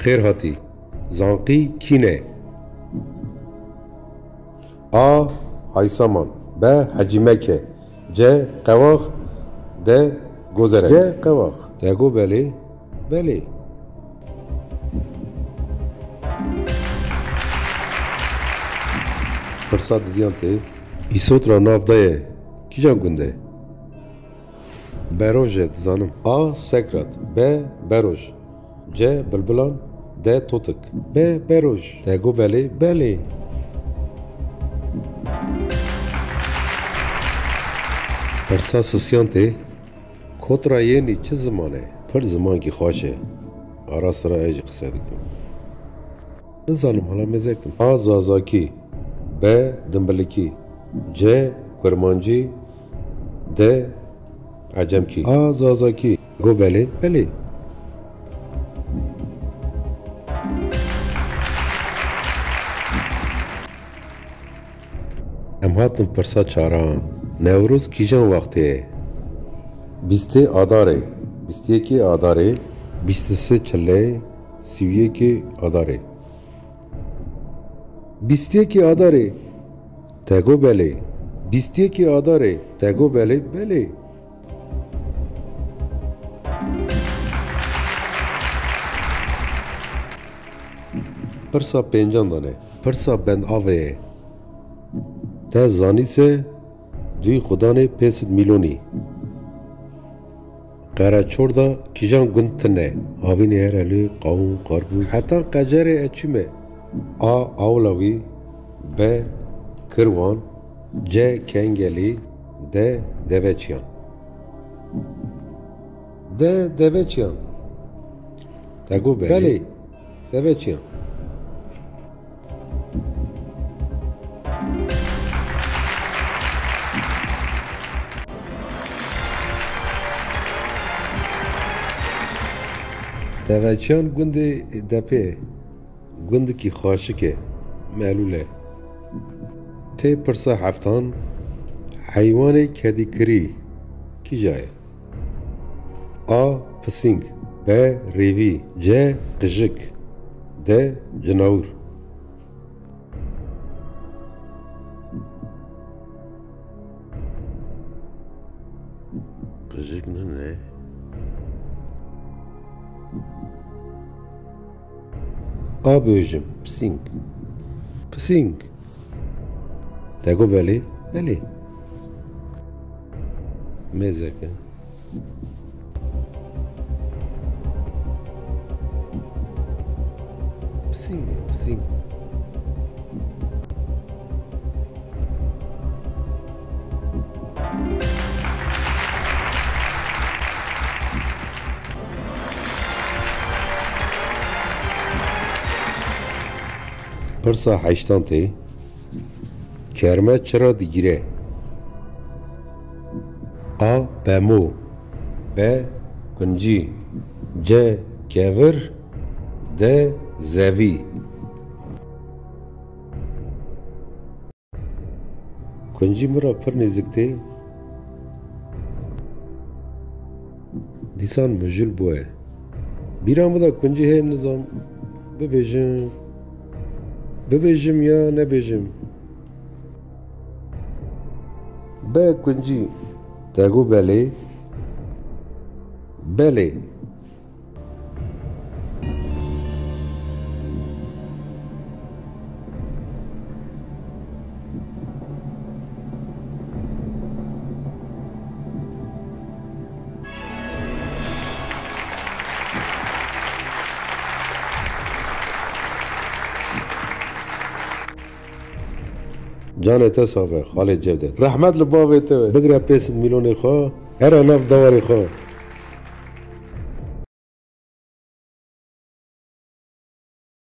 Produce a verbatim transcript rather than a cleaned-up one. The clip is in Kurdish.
Xêr hatî. Zanqî kî ne? A. Haysaman. B. Hecî Meke. C. Qewax. D. Gozerek. C. Qewax. Te got belê? Belê. Pirsa didiyan tê. Îsot ra nav daye kîjan gund e? Beroj e, dizanim. A. Sekrat. B. Beroj. C. Bilbilan. D. Totik. B. Beroj. Te got belê? Belê. Pirsa sisiyan tê. Kotra Yenî çi ziman e? Pir zimankî xweş e. Ara sira ez jî qise dikim. Nizanim, hala mêze kim. A. Zazakî. B. Dimbilikî. C. Kurmancî. D. Ecemkî. A. Zazakî. Got belê? Belê. Em hatin pirsa çaran. Newroz kîjan wextê ye? Bîstê Adarê, bîst yekê Adarê, bîst sê Çilê, sî yekê Adarê. Bîst yekê Adarê. Te got belê. Bîst yekê Adarê. Te got belê? Belê. Pirsa pêncan dane. Pirsa bendavê ye. Te zanî se duyî xudanê pêsit mîlonî. Qereçor da kîjan gund tune? Havînê, Herelî, Qawûn, Qarbûz. Heta Qecerê ez çûme. A. Awlawî. B. Kirwan. C. Kengelî. D. Deveçiyan. D. Deveçiyan. Te got belê? Belê. Deveçiyan. Deveçiyan gundê Depê ye. Gundikî xaşik e, melûl e. Tê pirsa heftan, heywanê kedîkirî kîja ye? A. Pisîng. B. Rêvî. C. Qijik. D. Cinawir. Qijik nine. A bêjim, pisîng. Pisîng. Te got belê? Belê. Mêzeke. Pisîng e, pisîng. Pirsa heştan tê. Kerme çira digire? A. Pemo. B. Kuncî. C. Kevir. D. Zevî. Kuncî min re pir nêzik tê. Dîsan mijûl bûye. Bîra min de kuncî heye, nizam bibêjim. Bibêjim ya nebêjim. Be kuncî. Te got belê? Belê. Canê te sax be, xalê Cevdet. Rehmet li bavê te be. Bigire pêsit mîlonê xwe, here nav dawarê xwe.